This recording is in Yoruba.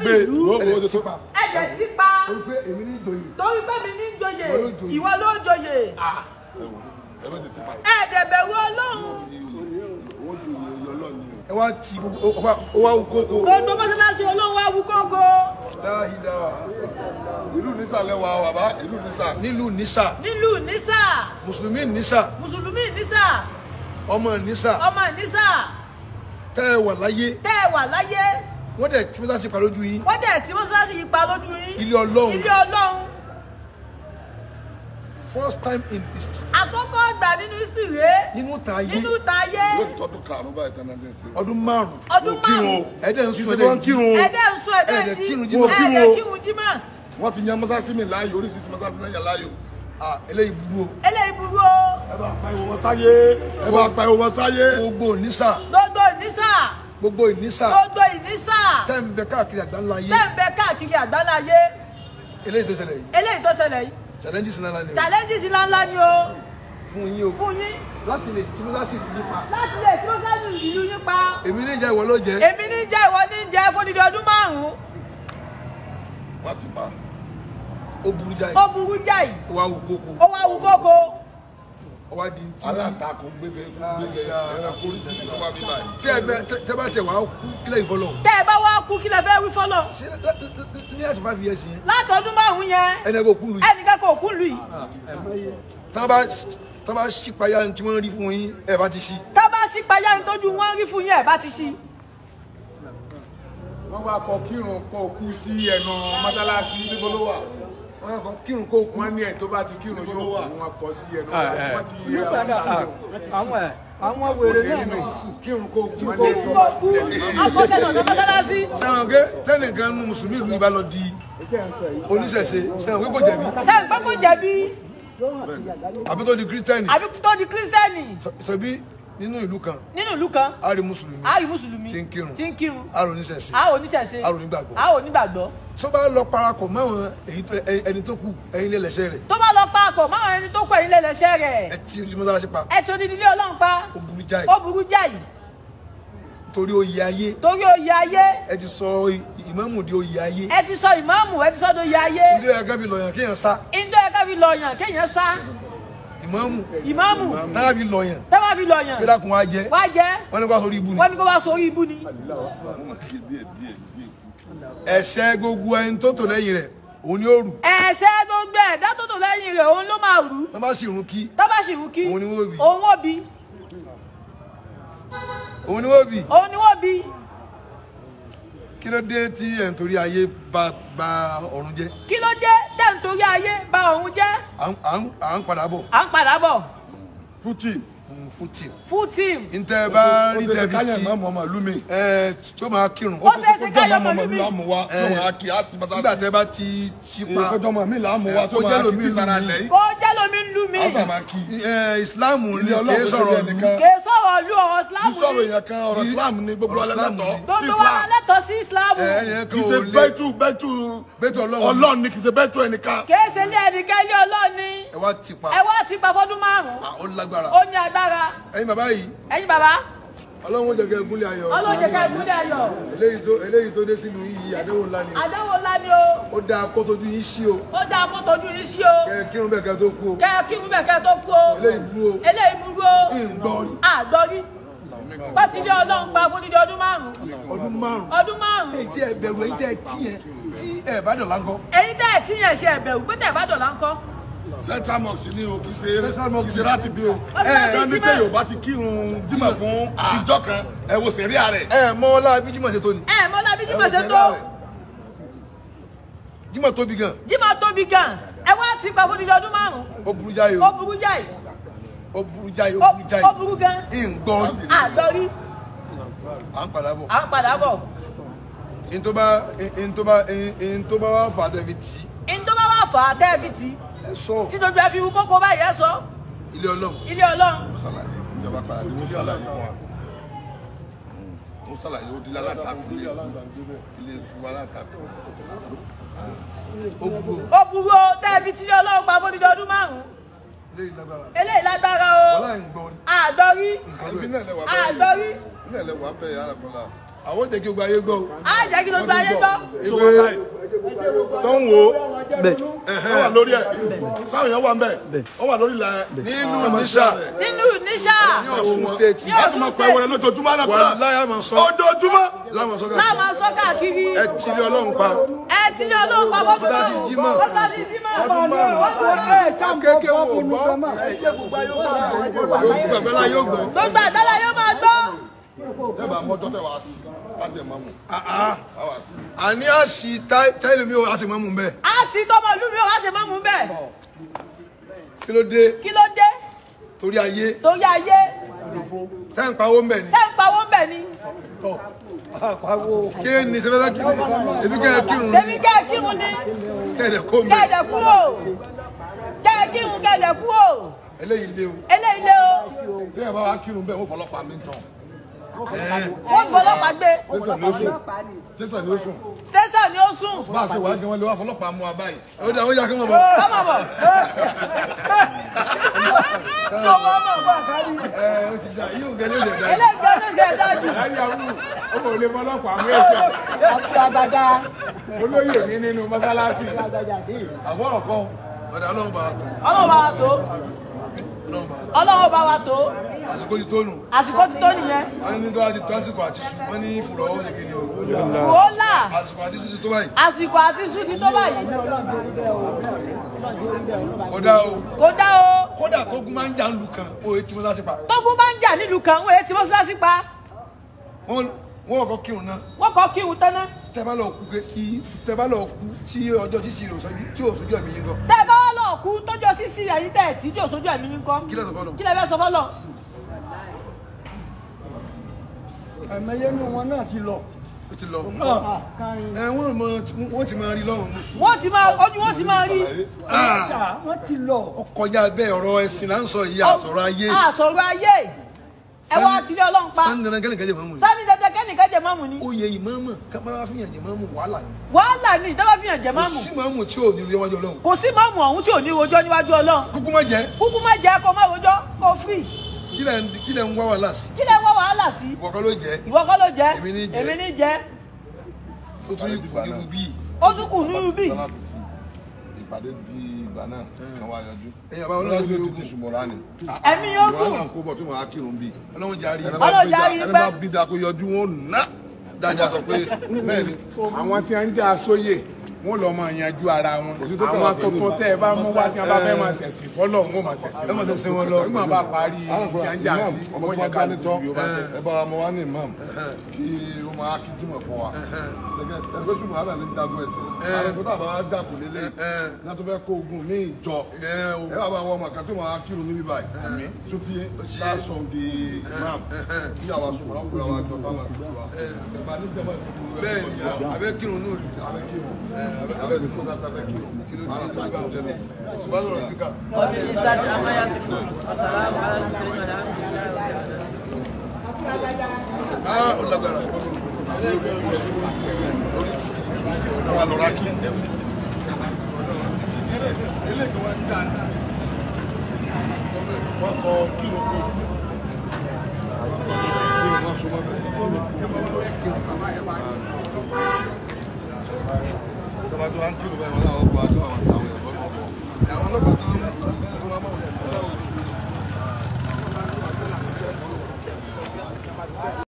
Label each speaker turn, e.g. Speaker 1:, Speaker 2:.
Speaker 1: mọ́sálásí ìlú. Ẹ̀jẹ̀ ti pa. Torí pé èmi ní joyè. Torí pé mi ní joyè. Ìwọ ló joyè. Ẹ̀dẹ̀ bẹ̀rù Ọlọ́run.
Speaker 2: Ẹ wá ti gbogbo ó wá wú kókó.
Speaker 1: Gbogbo mọ́sálásí Ọlọ́run wá wú kókó.
Speaker 3: Ìlú Nísà lẹ́wà bàbá, ìlú Nísà.
Speaker 2: Nílùú Nísà.
Speaker 1: Nílùú Nísà.
Speaker 2: Mùsùlùmí Nísà.
Speaker 1: Mùsùlùmí Nísà.
Speaker 2: Ọmọ Nísà.
Speaker 1: Ọmọ Nísà.
Speaker 2: Tẹ́ ẹ wà láyé.
Speaker 1: Tẹ́ ẹ wà láyé.
Speaker 2: Wọ́n dẹ̀ tí mọ́sálásí pa lójú yín.
Speaker 1: Wọ́n dẹ̀ tí mọ́sálásí yìí pa lójú yín.
Speaker 2: Ilé Ọlọ́run.
Speaker 1: Ilé Ọlọ́run.
Speaker 2: First time in history.
Speaker 1: Àkọ́kọ́ gbà nínú history rèé.
Speaker 2: Nínú ìtàn ayé.
Speaker 1: Nínú ìtàn ayé.
Speaker 3: Yóò ti tọ́dún karùn-ún báyìí tán náà ṣe.
Speaker 2: Ọdún márùn-ún.
Speaker 1: Ọdún márùn-ún.
Speaker 2: Ẹ̀dẹ̀ ń sún ẹ̀dẹ̀ ń kírun.
Speaker 1: Ẹ̀dẹ̀ ń sún ẹ̀dẹ̀ ń jí. Ẹ̀dẹ̀ kírun jímọ̀.
Speaker 3: Wọ́n ti yan mọ́sálásí mi láàyò, oríṣiríṣi mọ́sálásí náà yàn láàyò.
Speaker 2: Eléyìí burú o.
Speaker 1: Eléyìí burú o.
Speaker 3: Ẹ bá pa ìwọ wọn sáyé. Ẹ bá pa ìwọ wọn sáyé.
Speaker 2: Gbogbo Nísà.
Speaker 1: Gbogbo Nísà.
Speaker 2: Gbogbo Ìnísà.
Speaker 1: Gbogbo Ìnísà.
Speaker 2: Tẹ́ ń bẹ káàkiri àgbáńlá ayé.
Speaker 1: Tẹ́ ń bẹ káàkiri àgbáńlá ayé.
Speaker 2: Eléyìí tó ṣẹlẹ̀ yìí.
Speaker 1: Eléyìí tó ṣẹlẹ̀ yìí.
Speaker 2: Challenges ńlá ni o.
Speaker 1: Challenges ńlá ni o.
Speaker 2: Fún yín o.
Speaker 1: Fún yín.
Speaker 2: Láti lè tí mọ́sálásí ìlú yín pa.
Speaker 1: Láti lè tí mọ́sálásí ìlú yín pa.
Speaker 2: Èmi ní jẹ́ ìwọ ló jẹ́.
Speaker 1: Èmi ní jẹ́ ìwọ ní jẹ́ fódìdí ọdún márùn-ún.
Speaker 3: Wọ́n ti pa.
Speaker 2: Ó burú jáì.
Speaker 1: Ó burú jáì.
Speaker 2: Ó wá wú kókó.
Speaker 1: Ó wá wú kókó.
Speaker 2: Ó wá di tí.
Speaker 3: Aláǹtakùn gbé ẹranko oríṣiríṣi ló wà mí báyìí.
Speaker 2: Tẹ́ bá tẹ wàá kú kílẹ̀ ìfọlọ́.
Speaker 1: Tẹ́ ẹ bá wá kú kílẹ̀ fẹ́ wí fọlọ́.
Speaker 2: Ṣé ní láti 5 years yẹn.
Speaker 1: Látọdún márùn-ún yẹn.
Speaker 2: Ẹnì kan kò kú lù yìí.
Speaker 1: Ẹnìkan kò kú lù yìí.
Speaker 2: Tá bá ṣípayá tí wọ́n rí fún yín ẹ̀ bá ti ṣí.
Speaker 1: Tá bá ṣípayá ní tójú wọ́n rí fún yín ẹ̀ bá ti ṣí.
Speaker 4: Wọ́n wá kọ kírun kó kú sí ẹnu mọ́sálásí.
Speaker 3: Níbo ló wà?
Speaker 2: Wọ́n kọ kírun kó kú.
Speaker 4: Wọ́n ní ẹ̀ tó bá ti kírun yóò kú, wọ́n kọ sí ẹnu. Wọ́n ti
Speaker 5: àwọn wèrè náà ti sì
Speaker 2: kírun kó kú.
Speaker 1: Kírun kó kú. Akọ́ṣẹ́ lọ́dọ̀ mọ́sálásí.
Speaker 2: Sẹ́wọ̀n ké tẹ́nìkan nu mùsùlùmí ìlú ibà lọ di oníṣẹ̀ṣe sẹ́wọ̀n pé kò jẹ̀bi.
Speaker 1: Sẹ́wọ̀n pé kò jẹ̀bi.
Speaker 2: Àbí tó di kírísítẹ́nì.
Speaker 1: Àbí tó di kírísítẹ́nì.
Speaker 2: Ṣebí nínú ìlú kan.
Speaker 1: Nínú ìlú kan.
Speaker 2: A rí mùsùlùmí.
Speaker 1: A rí mùsùlùmí.
Speaker 2: Tí ń kírun.
Speaker 1: Tí ń kírun.
Speaker 2: A rí oníṣẹ̀ṣe.
Speaker 1: A ò oníṣẹ̀ṣe.
Speaker 2: A ò onígbàgbọ́.
Speaker 1: A ò onígbàgbọ́.
Speaker 2: Tó bá lọ parapọ̀ máwọn ẹni tó kù ẹ̀yin lẹ́lẹ́sẹ̀ rẹ̀.
Speaker 1: Tó bá lọ parapọ̀ máwọn ẹni tó kù ẹ̀yin lẹ́lẹ́sẹ̀ rẹ̀.
Speaker 2: Ẹ ti ojú mọ́sálásí pa.
Speaker 1: Ẹ ti odidi ilé Ọlọ́run pa.
Speaker 2: Ó burú jáì.
Speaker 1: Ó burú jáì.
Speaker 2: Torí oyè ayé.
Speaker 1: Torí oyè ayé.
Speaker 2: Ẹ ti sọ ìmáàmù di oyè ayé.
Speaker 1: Ẹ ti sọ ìmáàmù ẹ ti sọ di oyè ayé.
Speaker 2: Ndé ẹ̀ka fi lọ̀yàn kéèyàn sá.
Speaker 1: Ndé ẹ̀ka fi lọ̀yàn kéèyàn sá.
Speaker 2: Ìmáàmù.
Speaker 1: Ìmáàmù.
Speaker 2: Táwa fi lọ̀yàn.
Speaker 1: Táwa fi lọ̀yàn.
Speaker 2: Pé dákun wá jẹ.
Speaker 1: Wá jẹ.
Speaker 2: Wọ́n ní kó wá sórí ibú ni.
Speaker 1: Wọ́n ní kó wá sórí ibú ni.
Speaker 2: Ẹ̀ṣẹ̀ gbogbo ẹni tó tò lẹ́yìn rẹ̀ òun ni ó rù.
Speaker 1: Ẹ̀ṣẹ̀ gbogbo ẹ̀dá tó tò lẹ́yìn rẹ̀ òun ló máa rù.
Speaker 2: Tá bá sì rún kí.
Speaker 1: Tá bá sì rún kí.
Speaker 2: Òun ni wọ́n bí.
Speaker 1: Òun ó bí.
Speaker 2: Òun ni wọ́n bí.
Speaker 1: Òun ni wọ́n bí.
Speaker 2: Kí ló dé tí ẹ̀ ń torí ayé ba ọ̀run jẹ́?
Speaker 1: Kí ló dé tẹ̀ ń torí ayé ba ọ̀run jẹ́?
Speaker 2: À ń padà bọ̀.
Speaker 1: À ń padà bọ̀.
Speaker 3: Full team.
Speaker 2: Full team.
Speaker 1: Full team.
Speaker 2: Ntẹ bá rí tẹ fi ti ẹ tí ó máa kírun.
Speaker 1: Ó ṣe é ṣe káyọ̀ mọ̀ lómi.
Speaker 2: Nígbà tẹ bá ti ti pa.
Speaker 3: Kọjọ́ mọ̀ mí làámu wa tó máa kí ti sara lẹ̀ yìí.
Speaker 1: Kó jẹ́ lómi ń lú mi.
Speaker 2: Ìsìláàmù ni kì í sọ̀rọ̀ ìlú.
Speaker 1: Kì í sọ̀rọ̀ ìlú, ọ̀rọ̀ Ìsìláàmù ni.
Speaker 3: Kì í sọ̀rọ̀ èèyàn kan, ọ̀rọ̀ Ìsìláàmù ni gbogbo wa lẹ́tọ̀ọ́ sí
Speaker 1: Gbogbo wa lẹ́tọ̀ọ́ sí Ìsìláàmù.
Speaker 3: Kì í ṣe bẹ́tù bẹ́tù Ọlọ́run ni, kì í ṣe bẹ́tù ẹnìkan.
Speaker 1: Kì í ṣe ilé ẹnìkan, ilé Ọlọ́run ni.
Speaker 2: Ẹ wá ti pa.
Speaker 1: Ẹ wá ti pa fọ́dún márùn-ún.
Speaker 2: Ó lágbára.
Speaker 1: Ó ní agbára.
Speaker 2: Ẹ̀yin bàbá yìí.
Speaker 1: Ẹ̀yin bàbá.
Speaker 2: Ọlọ́run ó jẹ́ kẹ́ ẹ gúnlẹ̀ ayọ̀.
Speaker 1: Ọlọ́run jẹ́ kẹ́ ẹ gúnlẹ̀ ayọ̀.
Speaker 2: Eléyìí tó dé sínú yìí àdéhùn ńlá ni o.
Speaker 1: Àdéhùn ńlá ni o.
Speaker 2: Ó dáa kó tójú yín sí o.
Speaker 1: Ó dáa kó tójú yín sí o.
Speaker 2: Kẹ́ ẹ kírun bẹ́ẹ̀ kẹ́ tó kú o.
Speaker 1: Kẹ́ ẹ kírun bẹ́ẹ̀ kẹ́ tó kú o.
Speaker 2: Eléyìí burú o.
Speaker 1: Eléyìí burú o.
Speaker 2: Ìgbọ́rí.
Speaker 1: Àgbọ́rí. Bá ti lé Ọlọ́run pa fún dídí ọdún márùn-ún.
Speaker 2: Ọdún márùn-ún.
Speaker 1: Ọdún márùn-ún.
Speaker 2: Èyí tí ẹ bẹ̀rù, èyí tẹ́ ẹ tí yẹn tí ẹ bá dọ̀là ńkọ́.
Speaker 1: Èyí tẹ́ ẹ tí yẹn ṣe ẹ bẹ̀rù pé tẹ́ ẹ bá dọ̀là ńkọ́.
Speaker 3: Central Mosque ni o, kì í ṣe láti bí o. Ẹ ní pé Yorùbá ti kírun jímọ̀ fún ìjọ kan, ẹ wo sẹ̀ríà rẹ̀.
Speaker 2: Ẹ mọ ọlá bí jímọ̀ ṣe tó ni.
Speaker 1: Ẹ mọ ọlá bí jímọ̀ ṣe tó.
Speaker 2: Jímọ̀ tóbi gan.
Speaker 1: Jímọ̀ tóbi gan. Ẹ wá ti pa fún dídí ọdún márùn-ún.
Speaker 2: Ó burú jáì o.
Speaker 1: Ó burú jáì.
Speaker 2: Ó burú jáì, ó burú jáì.
Speaker 1: Ó burú gan.
Speaker 2: Ìgbọ́rí.
Speaker 1: Àgbọ́rí.
Speaker 2: À ń padà bọ̀.
Speaker 1: À ń padà bọ̀.
Speaker 2: N tó bá wá fà á tẹ́ fi tì.
Speaker 1: N tó bá wá fà á tẹ́ fi tì.
Speaker 2: Ẹ sọ.
Speaker 1: Tí gbogbo ẹ fi wú kókó báyìí ẹ sọ.
Speaker 2: Ilé Ọlọ́run.
Speaker 1: Ilé Ọlọ́run.
Speaker 3: Ṣàlàyé ìjọba padà ní ṣàlàyé fún wa. Ó ṣàlàyé ó di lálátakò ilé ìtura látakò.
Speaker 2: Ó burú
Speaker 1: o. Ó burú o tẹ́ ẹ fi tí ilé Ọlọ́run pa fún dídí ọdún márùn-ún. Eléyìí lágbára o. Àgbọ́rí. Àgbọ́rí.
Speaker 2: Àwọn jẹ́ kí gbogbo ayé gbọ́ o.
Speaker 1: Á jẹ́ kí gbogbo ayé gbọ́.
Speaker 3: Sọ ń wo sọ wà lórí ẹ sáwọn èèyàn wà ń bẹ wọn wà lórí ilẹ̀
Speaker 2: Nílùú Níṣà.
Speaker 1: Nínú Níṣà.
Speaker 2: Ní Ọ̀ṣun state.
Speaker 3: Láti máa pa ẹwẹrẹ lójoojúmọ́ náà
Speaker 2: Wàláhì àmọ̀ sọ.
Speaker 3: Ojoojúmọ́.
Speaker 2: Láwọn sọ káàkiri.
Speaker 1: Láwọn sọ káàkiri.
Speaker 2: Ẹ ti rí Ọlọ́run pa.
Speaker 1: Ẹ ti rí Ọlọ́run pa fọ́dún
Speaker 2: Mọ́sálásí Jímọ̀.
Speaker 1: Mọ́sálásí Jímọ̀.
Speaker 2: Kéèké wò gbọ́. Gbogbo àgbàlá yóò gbọ́.
Speaker 1: Gbogbo àgbàlá yóò máa gbọ́.
Speaker 3: Tẹ́bà mọ́jọ́ tẹ́ wàá sí láti ẹ̀ máa mú. Wàá sí.
Speaker 2: Àní àṣì táìlì mi ò á sì máa mú bẹ́ẹ̀.
Speaker 1: A sì tọmọ ìlú mi ò á sì máa mú bẹ́ẹ̀.
Speaker 2: Kí ló dé?
Speaker 1: Kí ló dé?
Speaker 2: Torí ayé.
Speaker 1: Torí ayé.
Speaker 2: Ṣé ń pawó ń bẹ̀ ni?
Speaker 1: Ṣé ń pawó ń bẹ̀ ni?
Speaker 2: Kí ni sẹ́fẹ́sẹ́ kí ni? Èmi kẹ́ ẹ kírun ni.
Speaker 1: Èmi kẹ́ ẹ kírun ni.
Speaker 2: Kẹ́ẹ̀dẹ̀ kó ń bẹ̀.
Speaker 1: Kẹ́ẹ̀dẹ̀ kúrò. Kẹ́ ẹ kírun kẹ́ẹ̀dẹ̀ kúrò.
Speaker 2: Eléyìí lé o.
Speaker 1: Eléyìí lé o.
Speaker 3: Bí ẹ bá wá kírun bẹ́ẹ̀, wọ́n fọlọ́pàá mi tán.
Speaker 1: Wọ́n fọlọ́pàá gbé.
Speaker 3: Tẹ̀sán ni ó sùn.
Speaker 1: Tẹ̀sán ni ó sùn.
Speaker 3: Bá a ṣe wàá jẹun lé wá fọlọ́pàá mú wa báyìí.
Speaker 2: Ó dà ó yà kí wọ́n bọ̀.
Speaker 1: Kọ́mọ̀ bọ̀.
Speaker 2: Ẹ ó ti dà yíò gẹ́lẹ́ ó lè dá.
Speaker 1: Eléyìí ló ṣe dá jù.
Speaker 4: Láyé àwọn ọmọ òlé fọlọ́pàá mú ẹ̀sẹ̀. Olóyè mi nínú mọ́sálásí.
Speaker 3: Àbọ̀rọ̀ kan.
Speaker 2: Ọ̀dà Ọlọ́run bá wa tó.
Speaker 1: Ọlọ́run bá wa tó. Ọlọ́run bá wa tó.
Speaker 2: Àsìkò ti tó nù.
Speaker 1: Àsìkò ti tó nìyẹn.
Speaker 2: Wọ́n ní tó wá ti tó àsìkò àti sùn, wọ́n ní fùrọ̀ ó ṣe kí ni o.
Speaker 1: Fùrọ̀ là.
Speaker 2: Àsìkò àti sùn ti tó báyìí.
Speaker 1: Àsìkò àti sùn ti tó báyìí.
Speaker 2: Kò dá o.
Speaker 1: Kò dá o.
Speaker 2: Kódà tógun máa ń jà nílùú kan, ó yẹ tí mọ́sálásí pa.
Speaker 1: Tógun máa ń jà nílùú kan, ó yẹ tí mọ́sálásí pa.
Speaker 2: Wọ́n kọ́ kírun náà.
Speaker 1: Wọ́n kọ́ kírun tán náà.
Speaker 2: Tẹ́ bá lọ kú kí tẹ́ bá lọ kú tí ọjọ́ sísì rẹ̀ òṣojú tí ò sojú ẹ̀mí yín kọ́.
Speaker 1: Tẹ́ bá wá lọ kú tọ́jọ́ sísì rẹ̀ yín tẹ̀ tí ò sojú ẹ̀mí yín kọ́.
Speaker 2: Kí lẹ sọ fọ́lọ́?
Speaker 1: Kí lẹ fẹ́ sọ fọ́lọ́?
Speaker 5: Ẹ̀mẹ́yẹ nínú wọn náà ti lọ.
Speaker 2: Ó ti lọ. Ẹ wọ́n ti máa rí lọ́rùn ní sí.
Speaker 1: Wọ́n ti máa ojú wọ́n ti máa rí.
Speaker 5: Wọ́n ti lọ.
Speaker 2: Ó kọjá bẹ́ẹ̀ ọ̀rọ̀ ẹ̀sìn là ń sọ yìí àsọ̀rọ̀ ayé.
Speaker 1: Àsọ̀rọ̀ ayé. Ẹ wá ti rí Ọlọ́run pa.
Speaker 2: Sani dandan kẹ́nìkan jẹ mọ́mù ni.
Speaker 1: Sani dandan kẹ́nìkan jẹ mọ́mù ni.
Speaker 2: Oyè ìmáàmù kápá fìyàn jẹ mọ́mù wàhálà ni.
Speaker 1: Wàhálà ni ìjọba fìyàn jẹ mọ́mù.
Speaker 2: Kò sí mọ́mù tí ò ní rojọ́ níwájú Ọlọ́run.
Speaker 1: Kò sí mọ́mù ọ̀hún tí ò ní rojọ́ níwájú Ọlọ́run.
Speaker 2: Kúkú má jẹ.
Speaker 1: Kúkú má jẹ kó má rojọ́ kó free.
Speaker 2: Kí lẹ ń wá wàhálà sí.
Speaker 1: Kí lẹ ń wá wàhálà sí.
Speaker 2: Ìwọ kọ́ ló jẹ.
Speaker 1: Ìwọ kọ́ ló jẹ.
Speaker 2: Èmi ní jẹ.
Speaker 1: Èmi ní jẹ.
Speaker 2: Ó tún yí kù nínú bíi.
Speaker 1: Ó tún kù nínú bíi.
Speaker 3: Ìpàdé di ìgbà náà kan wá yọjú.
Speaker 2: Ẹ̀yin àbá Ọlọ́run
Speaker 3: yóò ti ṣùmọ̀ra ni.
Speaker 1: Ẹ̀mí yóò gùn.
Speaker 3: Ìwọ náà kó bọ̀ tí wọ́n á kírun bí.
Speaker 2: Ọlọ́run jàre.
Speaker 1: Ọlọ́run jàre
Speaker 3: pẹ́. Ẹni bá bí da kó yọjú wọn ná. Dájà sọ pé bẹ́ẹ̀ ni.
Speaker 4: Àwọn tí wọ́n ń jà sóyè wọ́n lọ máa yanjú ara wọn. Àwọn tuntun tẹ́ ẹ bá mú wá tí wọ́n bá fẹ́ máa ṣẹ̀sìn fọ́lọ̀ wọn máa ṣẹ̀sìn
Speaker 2: wọn lọ.
Speaker 4: Nígbà bá parí tí wọ́n ń jà sí wọ́n yẹ ká lójú bí ó bá tẹ̀.
Speaker 3: Ẹ bá wa mọ wá ní imam kí ó máa kí jímọ̀ fún wa. Ẹgbẹ́ ṣùgbọ́n àlà ní jagun ẹ̀sìn. Àwọn tó dàbà wá dàkú lélẹ̀ náà tó fẹ́ kó ogun ní ìjọ. Ẹ bá bá wọ ọmọ kan tó máa kírun níbí báyìí. Tó ti lásán di imam. Kí àwa sùnmọ́ kúrò àwọn àjọ táwọn àti wa. Ẹ̀bá ní jẹ́mọ̀
Speaker 2: bẹ́ẹ̀ ni abẹ́ kírun ní òòlù.
Speaker 3: Abẹ́ kírun.